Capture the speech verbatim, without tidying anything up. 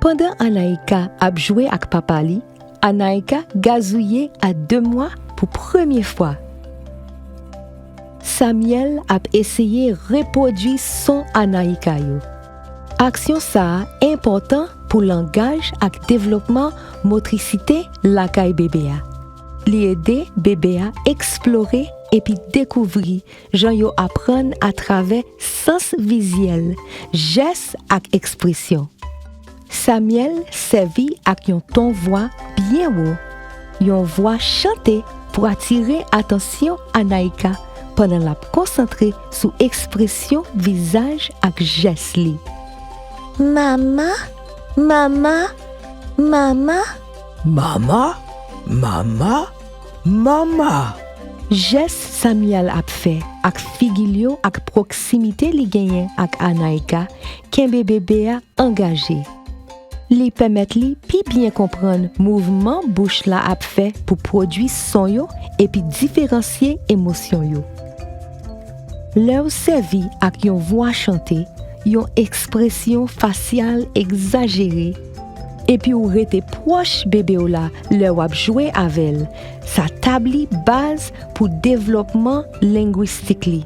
Pandan Anaïka ap jwe ak papa li, Anaïka gazouye a de mwa pou premye fwa. Samuel ap eseye repwodui son Anaïka yo. Aksyon sa a enpòtan pou langaj ak devlopman motrisite lakay bebe a. Li ede bebe a eksplore epi dekouvri jan yo aprann atravè sans vizyèl, jès ak ekspresyon. Samuel sèvi ak yon ton vwa byen wo, yon vwa chante pou atire atansyon Anaïka pandan l ap konsantre sou ekspresyon vizaj ak jès li. Mama, mama, mama. Mama, mama, mama. Jès Samuel ap fè ak figi l yo ak pwoksimite li genyen ak Anaïka kenbe bebe a angaje. Li pèmèt li pi byen konprann mouvman bouch la ap fè pou pwodui son yo epi diferansye emosyon yo. Lè w sèvi ak yon vwa chante, yon ekspresyon fasyal egzajere, epi w rete pwòch bebe w la lè w ap jwe avè l, sa tabli baz pou devlòpman lengwistik li.